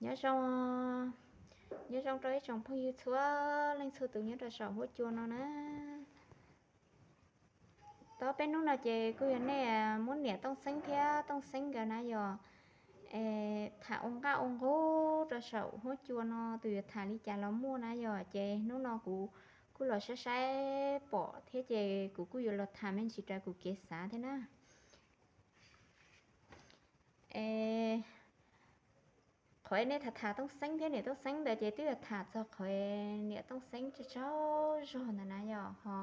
Nyob zoo, nyob zoo rau ib tsoom phooj ywg txhua leej txhua tus nyob rau saum huab cua no na. Tau peb hnub no ces kuj yog nej muab niam Tooj Xeeb thiab Tooj Xeeb nkawd na yog tham ua nqaj ua nqug rau saum huab cua no tus yuav tham li cas los muaj na yog ces hnub no kuv kuj los saib saib pom thiab ces kuv kuj yuav los tham me ntsis raws kuv kev xav thiab na. Es qhov nej tham tham Tooj Xeeb thiab niam Tooj Xeeb ntawd ces twb yog tham txog qhov niam Tooj Xeeb tsaug tsaug zog ntawd na yog ho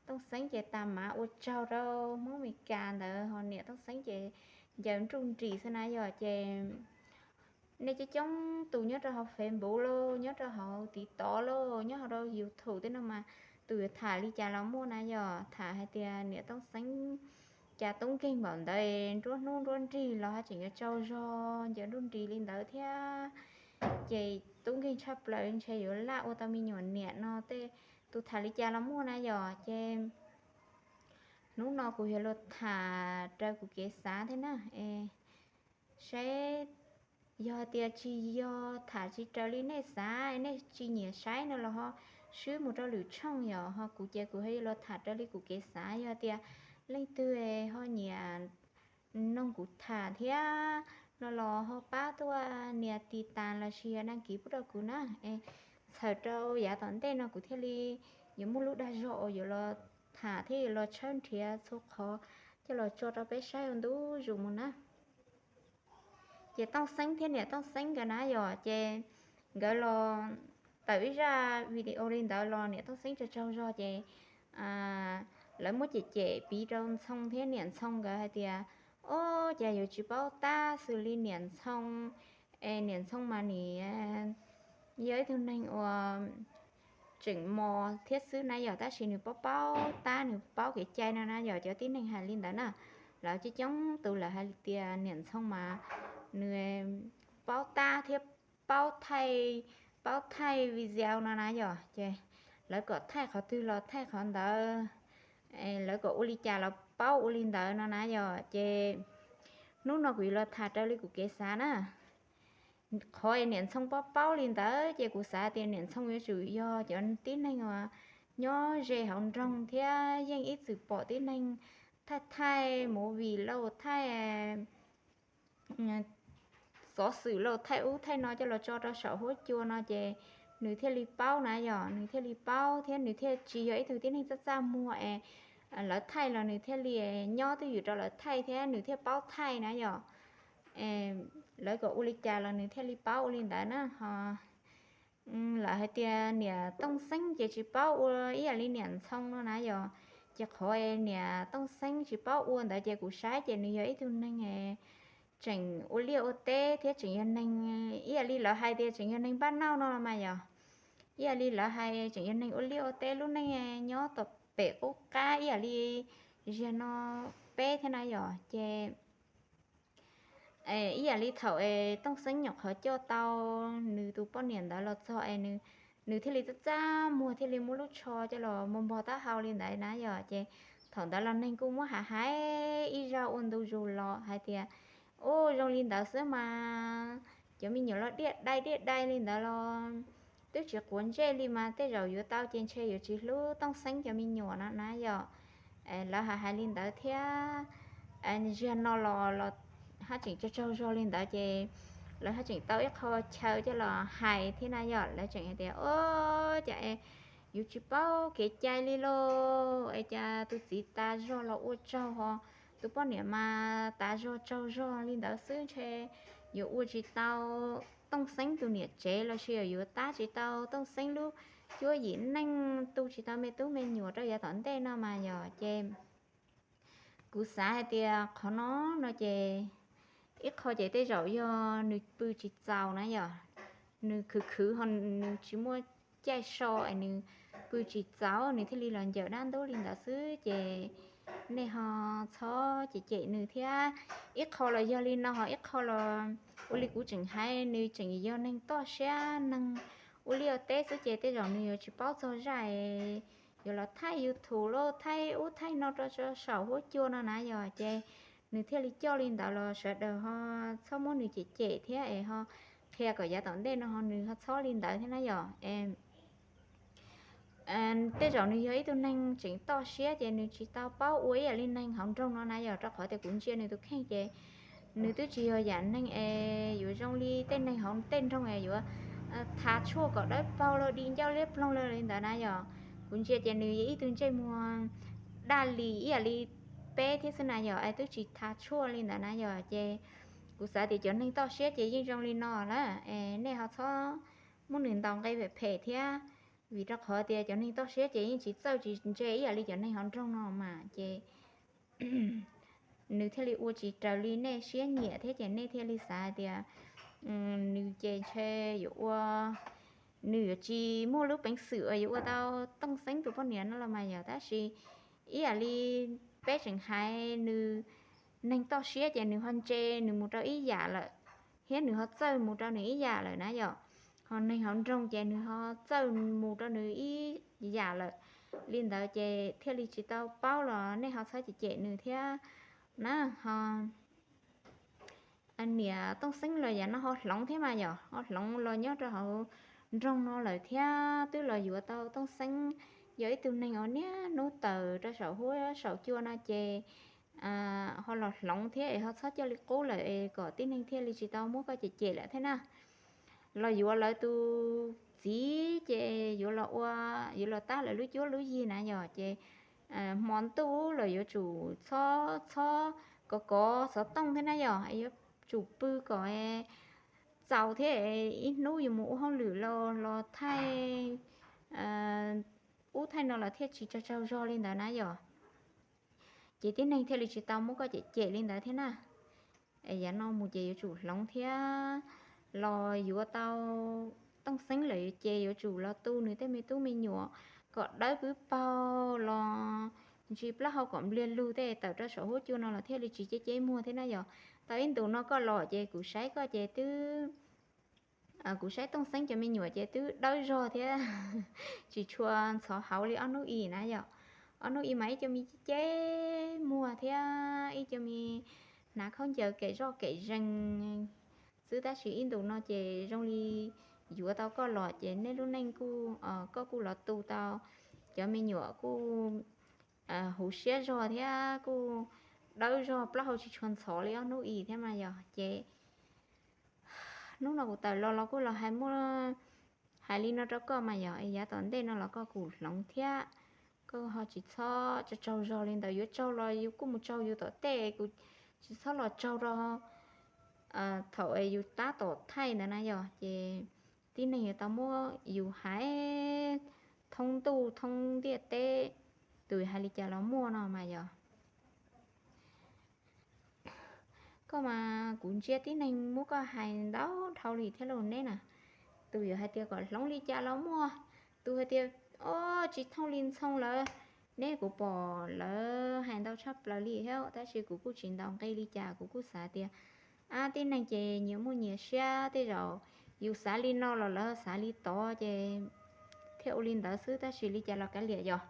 Tooj Xeeb ces tas mav ua tsaug rau Hmoob Meskas ntawd ho niam Tooj Xeeb ces ncaws nruj nris xwb na yog ces nej coob coob tus nyob rau hauv Facebook lauj, nyob rau hauv TikTok lauj, nyob hauv rau YouTube tej no mas tus yuav tham li cas los muaj na yog tham hais tias niam Tooj Xeeb cas tub nkeeg npaum ntawd nruab hnub nruab nrig los haj tseem yuav tsaug zog ncaws nruj nris li ntawd thiab. Ces tub nkeeg tshaj plaws ntshe yuav laj ua tau me nyuam niam no tej tus tham li cas los muaj na yog ces hnub no kuv yuav los tham raws kuv kev xav thiab na. Saib yog tias tsis yog tham tsis raws li nej xav nej tsis nyiam saib no los ho swb mus rau lwm tshooj yom ho kuv ces kuv yuav los tham raws li kuv kev xav yog tias leej twg ho nyiam noog kuv tham thiab no los ho pab tuaj nias tiv tas los sis yog dag kiv pub rau kuv na. Txhawm rau yav tom ntej no kuv thiaj li yuav muaj lub dag zog uas yuav los tham thiab yuav los tshawb nrhiav txhua qhov coj los tso rau peb saib ua ntu zus mus na. Ces Tooj Xeeb thiab niam Tooj Xeeb nkawd na yom ces nkawd los tawm ib zaj video li ntawd los niam Tooj Xeeb tsaug tsaug zog ces lawv muab cem cem piv rau Ntxhoo thiab niam Ntxhoo nkawd hais tias, o, cas yuav tsis paub tab xws li niam Ntxhoo, es niam Ntxhoo mas nws yog ib tug neeg uas tseem mos thiab xwb na yom tab sis nws paub paub tab nws paub kev cai no na yom cov tib neeg hais li ntawd na. Lawv coob coob tus lawv hais tias niam Ntxhoo mas nws paub tab thiab paub thaij, paub thaij video no na yom ces lawv kom thaij qhov twg los thaij qhov ntawd, lawv kom ua li cas los paub ua li ntawd no na yom ces hnub no kuv yuav los tham raws li kuv kev xav na. Qhov niam Ntxhoo paub paub li ntawd ces kuv xav tias niam Ntxhoo yuav tsum yog cov tib neeg uas nyob ze hauv nroog thiab yeej ib txwm pom tib neeg thaij thaij movie lauj, thaij xov xwm lauj, thaij ub thaij no coj los tso rau saum huab cua no ces nws thiaj li paub na yom, nws thiaj li paub thiab nws thiaj tsis yog ib tug tib neeg txaj txaj muag es lawv thaij los nws thiaj li nyob twj ywm rau lawv thaij thiab nws thiaj paub thaij na yom. Lawv kom ua li cas los nws thiaj li paub ua li ntawd na ho. Lawv hais tias niam Tooj Xeeb ces tsis paub ua ib yam li niam Ntxhoo no na yom. Ces qhov niam Tooj Xeeb tsis paub ua ntawd ces kuv saib ces nws yog ib tug neeg tseem ua liaj ua teb thiab tseem yog neeg ib yam li lawv hais tias tseem yog neeg npaj nauj no los mas yom. Ib yam li lawv hais tseem yog neeg ua liaj ua teb lub neej nyob tom pem qub qab ib yam li ziag no peb thiab na yom ces ib yam li thaum es Tooj Xeeb nyuam qhuav coj tau nws tus poj niam ntawd los txog es nws thiaj li txaj txaj muag thiaj li muab lub tsho coj los npog npog taub hau li ntawd na yom ces thaum ntawd los neeg kuj muab hais hais ib zaj ua ntu zus los hais tias, u, zoo li ntawd xwb mas cov me nyuam los diaj dai diaj dai li ntawd los twb tsis quav ntsej li mas tej zaum yuav tau ces ntshe yuav tsis hlub Tooj Xeeb cov me nyuam no na yom. Lawv hais hais li ntawd thiab ziag no los los haj tseem tsaug tsaug zog li ntawd ces lawv haj tseem tau ib qho chaw coj los hais thiab na yom. Lawv tseem hais tias, o, cas es yus tsis paub kev cai li lauj, es cas tus txiv tas zog los ua tsaug ho tus poj niam mas tas zog tsaug zog li ntawd xwb ntshe yuav ua tsis tau Tooj Xeeb tus niam tsev los sis yuav tab tsis tau Tooj Xeeb lub cuab yim neej, tu tsis tau me tub me nyuam rau yav tom ntej no mas yom ces kuv xav hais tias qhov no no ces ib qho ces tej zaum yog nws pw tsis txaus na yom, nws khwv khwv ho nws tsis muaj caij so es nws pw tsis txaus nws thiaj li los ncaws dab ntub li ntawd xwb ces nej ho txhob cem cem nws thiab. Ib qho los yog li no ho ib qho los ua li kuv tseem hais nws tseem yog neeg toj siab neeg ua liaj ua teb xwb ces tej zaum nws yuav tsis paub txog zaj yuav los thaij YouTube lauj, thaij ub thaij no rau saum huab cua no na yom ces nws thiaj li coj li ntawd los sawv daws ho txhob muab nws cem cem thiab es ho qhia kom yav tom ntej no ho nws ho txhob li ntawd thiab na yom. Tej zaum nws yog ib tug neeg tseem toj siab ces nws tsis tau paub ua ib yam li neeg hauv nroog no na yom, rau qhov tias kuv ntsia nws tus kheej ces nws twb tsis yog yam neeg es yuav zoo li tej neeg hauv tej nroog es yuav tha tshuaj kom dawb paug los di ncauj liab ploog li ntawd na yom. Kuv ntsia ces nws yog ib tug ntsej muag daj li ib yam li peb thiab xwb na yom, es twb tsis tha tshuaj li ntawd na yom. Ces kuv xav tias cov neeg toj siab ces yeej zoo li no lawm, es nej ho txhob muab nws ntaus nqi phem phem thiab, vim rau qhov tias cov neeg toj siab ces yeej tsis txawj tsis ntse ib yam li cov neeg hauv nroog no mas ces nws thiaj li ua tsis raws li nej siab nyiam thiab ces nej thiaj li xav hais tias nws ces ntshe yuav ua, nws yuav tsis muaj lub peev xwm uas yuav ua tau Tooj Xeeb tus poj niam no los mas yog, tab sis ib yam li peb tseem hais nws neeg toj siab ces nws ho ntse nws mus rau ib yam lawm, thiab nws ho txawj mus rau nws ib yam lawm na yom. Ho neeg hauv nroog ces nws ho txawj mus rau nws ib yam lawm. Li ntawd ces thiaj li tsis tau paub los nej ho txhob cem cem nws thiab na. Ho niam Tooj Xeeb los yav no ho hloov thiab mas yom, ho hloov los nyob rau hauv nroog no lawm thiab twb los yuav tau Tooj Xeeb, yog ib tug neeg uas niaj hnub tawm rau saum huab saum cua no ces ho los hloov thiab es ho txhob coj li qub lawm es kom tib neeg thiaj li tsis tau muab koj cem cem lawm thiab na. Los yuav lawv tus txiv ces yuav los ua, yuav los tab lawv lub cuab lub yig na yom, ces hmo ntuj los yuav tsum txhob txhob kov kov xov tooj thiab na yom, yuav tsum pw kom txaus thiab ib hnub yuav mus ua hauj lwm los los thaij ub thaij no los thiaj tsis tsaug tsaug zog li ntawd na yom. Ces tib neeg thiaj li tsis tau muab koj cem cem li ntawd thiab na. Es yav no mus ces yuav tsum hloov thiab, los yuav tau Tooj Xeeb lawm ces yuav tsum los tu nws tej me tub me nyuam kom dawb pwb paug, los ntsis plaub hau kom npliag lug tej, tawm rau saum huab cua no los thiaj li tsis ceb ceb muag thiab na yom. Tau ib ntus no koj los ces kuv saib koj ces twb, kuv saib Tooj Xeeb cov me nyuam ces twb dawb zog thiab tsis tshua ntxhov hauv li ob hnub i na yom. Ob hnub i mas ib co me ceb ceb muag thiab ib co me hnav khaub ncaws kem zoj kem zees xwb, tab sis ib ntus no ces zoo li yuav tau koj los ces nej lub neej kuj, koj kuj los tu tau, cov me nyuam kuj huv siab zog thiab kuj dawb zog, plaub hau tsis tshua ntxhov li ob hnub i thiab mas yog. Ces hnub no kuv tawm los los kuj los hais muaj, hais li no rau koj mas yog, yav tom ntej no los koj kuj hloov thiab, koj ho tsis txhob tsaug tsaug zog li ntawd, yuav tsaug los yus kuj mus tsaug yus tom tej, kuv tsis txhob los tsaug rau thaum yus tab tom thaij ntawd na yog. Ces tib neeg yuav tau muab yus hais thoob ntuj thoob ntiaj teb, tus hais li cas los muaj no mas yog. Koj mas kuv ntsia tib neeg muab koj hais ntau dhau li thiab lauj neb na. Tus yuav hais tias kom hloov li cas los muaj, tus hais tias o tsis thooj li ntxhoo lawm. Neb kuv pom lawv hais ntau tshaj plaws li thiab, tab sis kuv kuj tsis ntaus nqi li cas, kuv kuj xav tias ab tib neeg ces nyias muaj nyias siab, tej zaum yus xav li no los lawv xav li tod ces thiaj ua li ntawd xwb, tab sis li cas los kav liam yog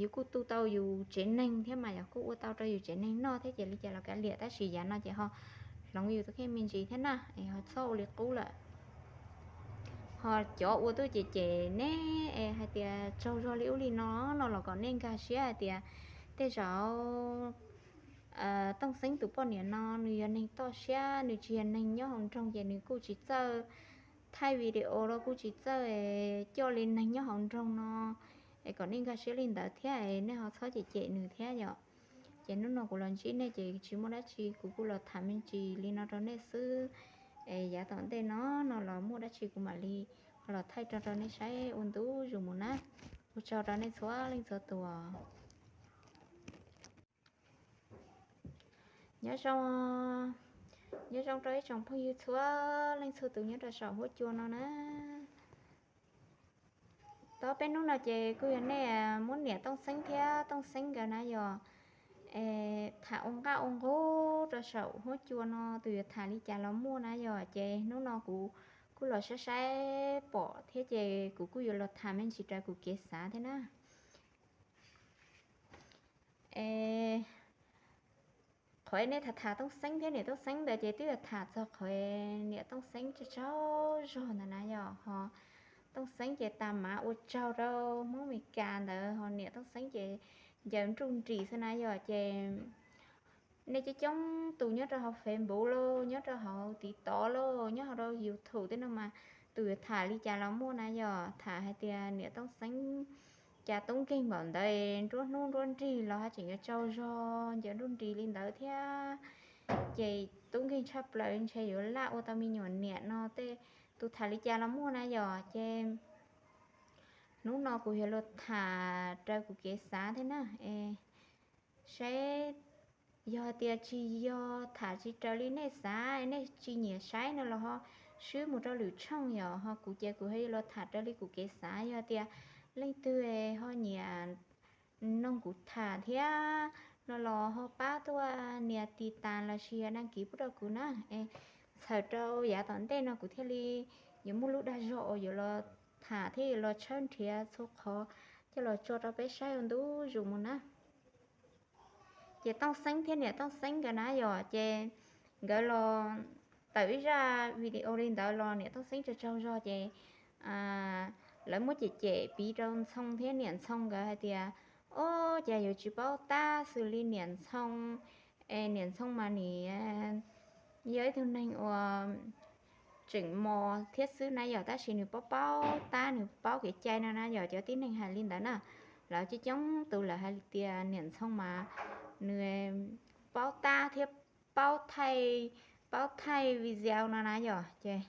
yus kuj tu tau yus tsev neeg thiab mas yog kuj ua tau rau yus tsev neeg noj thiab ces li cas los kav liam, tab sis yav no ces ho hloov yus tus kheej me ntsis thiab na, es ho txhob ua li qub lawm. Ho cov ua tuaj cem cem neb es hais tias tsaug zog li ub li no no los kom nej nkag siab hais tias tej zaum Tooj Xeeb tus poj niam no nws yog neeg toj siab, nws tsis yog neeg nyob hauv nroog ces nws kuj tsis txawj thaij video los kuj tsis txawj coj li neeg nyob hauv nroog no. Es kom nej nkag siab li ntawd thiab es nej ho txhob cem cem nws thiab yom. Ces hnub no kuv los ntsib nej ces tsis muaj dab tsi, kuv kuj los tham me ntsis li no rau nej xwb. Es yav tom ntej no no los muaj dab tsi kuv mam li ho los thaij rau rau nej saib ua ntu zus mus na. Ua tsaug rau nej txhua leej txhua tus. Nyob zoo, nyob zoo rau ib tsoom phooj ywg txhua leej txhua tus nyob rau saum huab cua no na. Tau peb hnub no ces kuj yog nej muab niam Tooj Xeeb thiab Tooj Xeeb nkawd na yog tham ua nqaj ua nqug rau saum huab cua no, tus yuav tham li cas los muaj na yog. Ces hnub no kuv kuj los saib saib pom thiab ces kuv kuj yuav los tham me ntsis raws kuv kev xav thiab na. Es Qhov nej tham tham Tooj Xeeb thiab niam Tooj Xeeb ntawd ces twb yog tham txog qhov niam Tooj Xeeb tsaug tsaug zog ntawd na yom. Ho Tooj Xeeb ces tas mav ua tsaug rau Hmoob Mes Kas ntawd, ho niam Tooj Xeeb ces ncaws nruj nris xwb na yom. Ces nej coob coob tus nyob rau hauv Facebook lauj, nyob rau hauv TikTok lauj, nyob hauv rau YouTube tej no mas tus yuav tham li cas los muaj na yom. Tham hais tias niam Tooj Xeeb cas tub nkeeg npaum ntawd, nruab hnub nruab nrig los haj tseem yuav tsaug zog ncaws nruj nris li ntawd thiab. Ces tub nkeeg tshaj plaws ntshe yuav laj ua tau me nyuam niam no tej, tus tham li cas los muaj na yom. Ces hnub no kuv yuav los tham raws kuv kev xav thiab na. Saib yog tias tsis yog tham tsis raws li nej xav, nej tsis nyiam saib no los ho swb mus rau lwm tshooj yom. Ho kuv ces kuv yuav los tham raws li kuv kev xav. Yog tias leej twg ho nyiam noog kuv tham thiab no los ho pab tuaj nias tiv tas los sis yog đăng ký pub rau kuv na. Txhawm rau yav tom ntej no kuv thiaj li yuav muaj lub dag zog uas yuav los tham thiab yuav los tshawb nrhiav txhua qhov coj los tso rau peb saib ua ntu zus mus na. Ces Tooj Xeeb thiab niam Tooj Xeeb nkawd na yom, ces nkawd los tawm ib zaj video li ntawd los niam Tooj Xeeb tsaug tsaug zog ces lawv muab cem cem piv rau Ntxhoo thiab niam Ntxhoo nkawd hais tias, o, cas yuav tsis paub tab xws li niam Ntxhoo, es niam Ntxhoo mas nws yog ib tug neeg uas tseem mos thiab xwb na yom, tab sis nws paub paub tab, nws paub kev cai no na yom, cov tib neeg hais li ntawd na. Lawv coob coob tus lawv hais tias niam Ntxhoo mas nws paub tab thiab paub thaij, paub thaij video no na yom, ces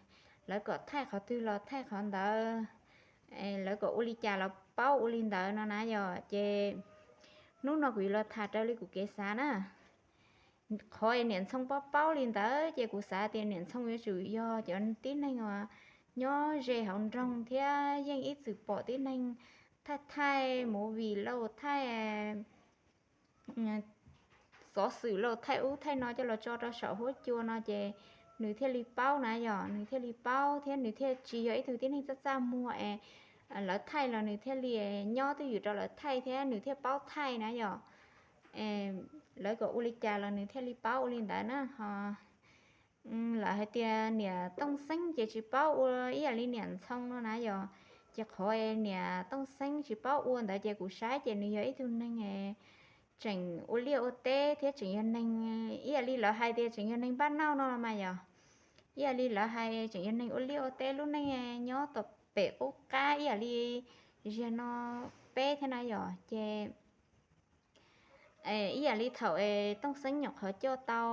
lawv kom thaij qhov twg los thaij qhov ntawd, lawv kom ua li cas los paub ua li ntawd no na yom. Ces hnub no kuv yuav los tham raws li kuv kev xav na. Qhov es niam Ntxhoo paub paub li ntawd ces kuv xav tias niam Ntxhoo yuav tsum yog cov tib neeg uas nyob ze hauv nroog thiab yeej ib txwm pom tib neeg thaij thaij movie lauj, thaij xov xwm lauj, thaij ub thaij no coj los tso rau saum huab cua no ces nws thiaj li paub na yom, nws thiaj li paub thiab nws thiaj tsis yog ib tug tib neeg txaj txaj muag es lawv thaij los nws thiaj li nyob twj ywm rau lawv thaij thiab nws thiaj paub thaij na yom. Lawv kom ua li cas los nws thiaj li paub ua li ntawd na. Ho lawv hais tias niam Tooj Xeeb ces tsis paub ua ib yam li niam Ntxhoo no na yom. Ces qhov niam Tooj Xeeb tsis paub ua ntawd ces kuv saib ces nws yog ib tug neeg tseem ua liaj ua teb thiab tseem yog neeg, ib yam li lawv hais tias tseem yog neeg npaj nauj no los mas yom. Ib yam li lawv hais tseem yog neeg ua liaj ua teb lub neej nyob tom pem qub qab ib yam li ziag no peb thiab na yom. Ces ib yam li thaum es Tooj Xeeb nyuam qhuav coj tau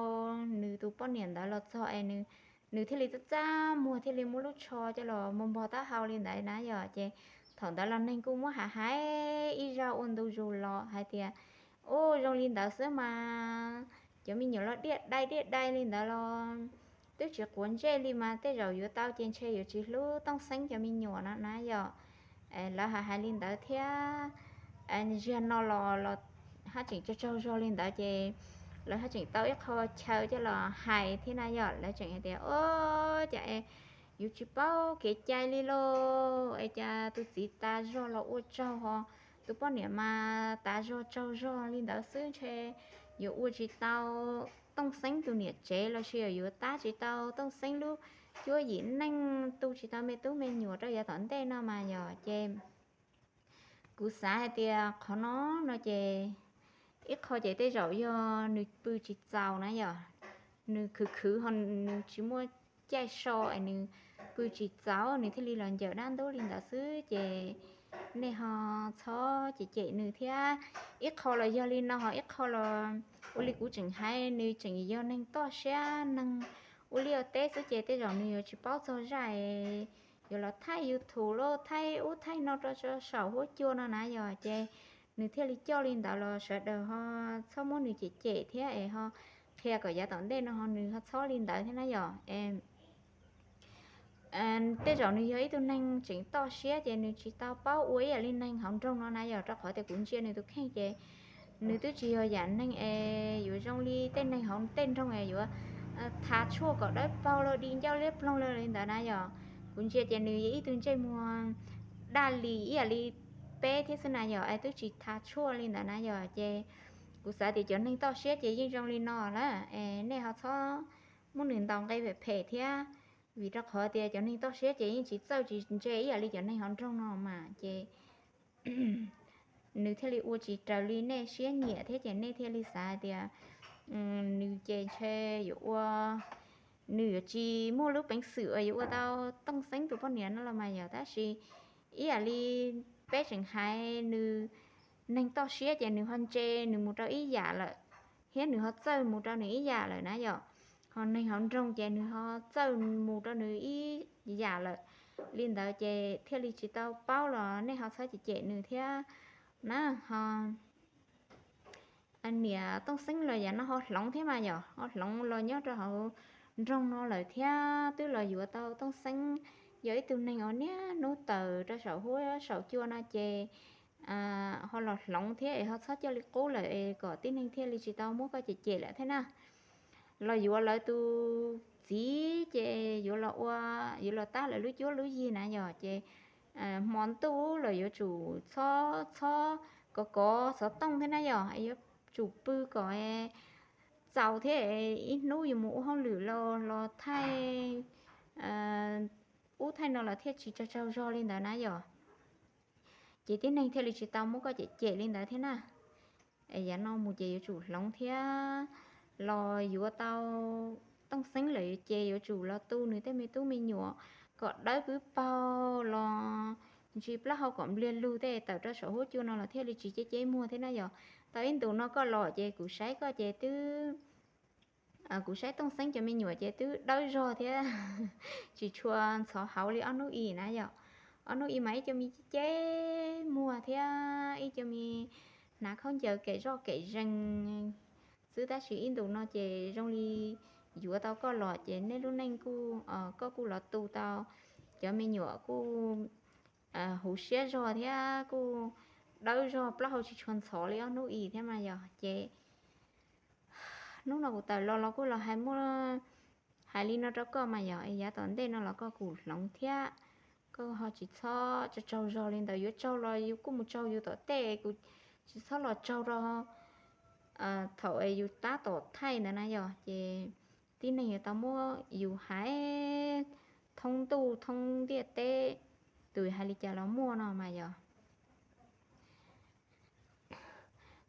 nws tus poj niam ntawd los txog es nws thiaj li txaj txaj muag thiaj li muab lub tsho coj los muag npog taub hau li ntawd na yom. Ces thaum ntawd los neeg kuj muab hais hais ib zaug ua ntu zus los hais tias, u, zoo li ntawd xwb mas cov me nyuam los diaj dai diaj dai li ntawd los twb tsis quav ntsej li mas tej zaum yuav tau ces ntshe yuav tsis hlub Tooj Xeeb cov me nyuam no na yom. Lawv hais hais li ntawd thiab ziag no los los haj tseem tsaug tsaug zog li ntawd ces lawv haj tseem tau ib qho chaw coj los hais thiab na yom. Lawv tseem hais tias, o, cas es yus tsis paub kev cai li lauj, es cas tus txiv tas zog los ua tsaug ho tus poj niam mas tas zog tsaug zog li ntawd xwb ntshe yuav ua tsis tau Tooj Xeeb tus niam tsev los sis yuav tab tsis tau Tooj Xeeb lub cuab yim neej, tu tsis tau me tub me nyuam rau yav tom ntej no mas yom. Ces kuv xav hais tias qhov no no ces ib qho ces tej zaum yog nws pw tsis txaus na yom, nws khwv khwv ho nws tsis muaj caij so es nws pw tsis txaus nws thiaj li los ncaws dab ntub li ntawd xwb ces nej ho txhob cem cem nws thiab. Ib qho los yog li no ho ib qho los ua li kuv tseem hais nws tseem yog neeg toj siab neeg ua liaj ua teb xwb ces tej zaum nws yuav tsis paub txog zaj es yuav los thaij YouTube lauj, thaij ub thaij no rau saum huab cua no na yom. Ces nws thiaj li coj li ntawd los sawv daws ho txhob muab nws cem cem thiab es ho qhia kom yav tom ntej no ho nws ho txhob li ntawd thiab na yom. Tej zaum nws yog ib tug neeg tseem toj siab ces nws tsis tau paub ua ib yam li neeg hauv nroog no na yom, rau qhov tias kuv ntsia nws tus kheej ces nws twb tsis yog yam neeg es yuav zoo li tej neeg hauv tej nroog es yuav thav tshuaj kom dawb paug los di ncauj liab ploog li ntawd na yom. Kuv ntsia ces nws yog ib tug ntsej muag daj li ib yam li peb thiab xwb na yom, es twb tsis thav tshuaj li ntawd na yom. Ces Kuv xav tias cov neeg toj siab ces yeej zoo li no lawm es nej ho txhob muab nws ntaus nqe phem phem thiab, vim rau qhov tias cov neeg toj siab ces yeej tsis txawj tsis ntse ib yam li cov neeg hauv nroog no mas ces nws thiaj li ua tsis raws li nej siab nyiam thiab ces nej thiaj li xav tias nws ces ntshe yuav ua, nws yuav tsis muaj lub peev xwm uas yuav ua tau Tooj Xeeb tus poj niam no los mas yog, tab sis ib yam li peb tseem hais nws, neeg toj siab ces nws ho ntse nws mus rau ib yam lawm, thiab nws ho txawj mus rau nws ib yam lawm na yom. Ho neeg hauv nroog ces nws ho txawj mus rau nws ib yam lawm, li ntawd ces thiaj li tsis tau paub los nej ho txhob cem cem nws thiab na. Ho niam Tooj Xeeb los yav no ho hloov thiab mas yog ho hloov los nyob rau hauv nroog no lawm thiab twb los yuav tau Tooj Xeeb, yog ib tug neeg uas niaj hnub tawm rau saum huab saum cua no ces ho los hloov thiab es ho txhob coj li qub lawm es kom tib neeg thiaj li tsis tau muab koj cem cem lawm thiab na. Los yuav lawv tus txiv ces yuav los ua, yuav los tab lawv lub cuab lub yig na yog ces hmo ntuj los yuav tsum txhob, txhob kov kov xov tooj thiab na yog, yuav tsum pw kom txaus thiab ib hnub yus mus ua hauj lwm los, los thaij ub thaij no los thiaj tsis tsaug tsaug zog li ntawd na yog. Ces tib neeg thiaj li tsis tau muab koj cem cem li ntawd thiab na. Yav no mus ces yuav tsum hloov thiab, los yuav tau Tooj Xeeb lawm ces yuav tsum los tu nws tej me tub me nyuam kom dawb pwb paug los ntsis plaub hau kom npliag lug tej tawm rau saum huab cua no los thiaj li tsis ceb ceb muag thiab na yog. Tau ib ntus no koj los ces kuv saib koj ces twb kuv saib Tooj Xeeb cov me nyuam ces twb dawb zog thiab tsis tshua ntxhov hauv li ob hnub i na yom. Ob hnub i mas ib co me ceb muag thiab ib co me hnav khaub ncaws kem zoj kem zees xwb, tab sis ib ntus no ces zoo li yuav tau koj los ces nej lub neej kuj, koj kuj los tu tau, cov me nyuam kuj huv siab zog thiab kuj dawb zog plaub hau tsis tshua ntxhov li ob hnub i thiab mas yog ces hnub no kuv tawm los los kuj los hais muaj hais li no rau koj mas yog yav tom ntej no los koj kuj hloov thiab, koj ho tsis txhob tsaug tsaug zog li ntawd, yuav tsaug los yus kuj mus tsaug yus tom tej, kuv tsis txhob los tsaug rau thaum yus tab tom thaij ntawd na yog ces tib neeg yuav tau muab yus hais thoob ntuj thoob ntiaj teb, tus hais li cas los muaj no mas yog.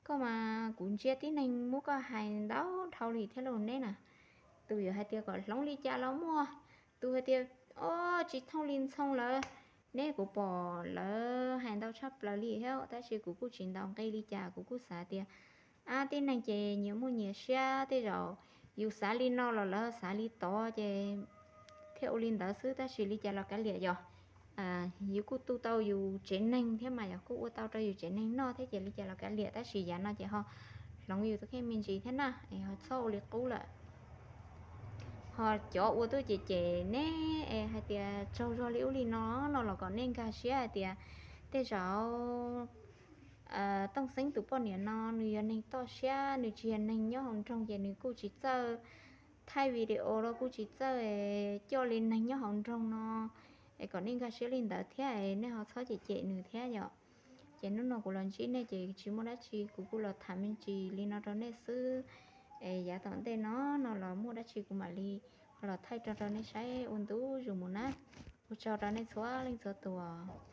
Koj mas kuv ntsia tib neeg muab koj hais ntau dhau li thiab lauj neb na. Tus yuav hais tias kom hloov li cas los muaj, tus hais tias o tsis thooj li ntxhoo lawm. Neb kuv pom lawv hais ntau tshaj plaws li thiab tab sis kuv kuj tsis ntaus nqi li cas, kuv kuj xav tias ab tib neeg ces nyias muaj nyias siab, tej zaum yus xav li no los lawv xav li tod ces thiaj ua li ntawd xwb, tab sis li cas los kav liam yog yus kuj tu tau yus tsev neeg thiab mas yog kuj ua tau rau yus tsev neeg noj thiab ces li cas los kav liam, tab sis yav no ces ho hloov yus tus kheej me ntsis thiab na, es ho txhob ua li qub lawm. Ho cov ua tuaj cem cem neb es hais tias tsaug zog li ub li no no los kom nej nkag siab hais tias tej zaum Tooj Xeeb tus poj niam no nws yog neeg toj siab, nws tsis yog neeg nyob hauv nroog ces nws kuj tsis txawj thaij video los kuj tsis txawj coj li neeg nyob hauv nroog no, es kom nej nkag siab li ntawd thiab es nej ho txhob cem cem nws thiab yom. Ces hnub no kuv los ntsib nej ces tsis muaj dab tsi, kuv kuj los tham me ntsis li no rau nej xwb. Es yav tom ntej no no los muaj dab tsi kuv mam li ho los thaij rau rau nej saib ua ntu zus mus na. Ua tsaug rau nej txhua leej txhua tus.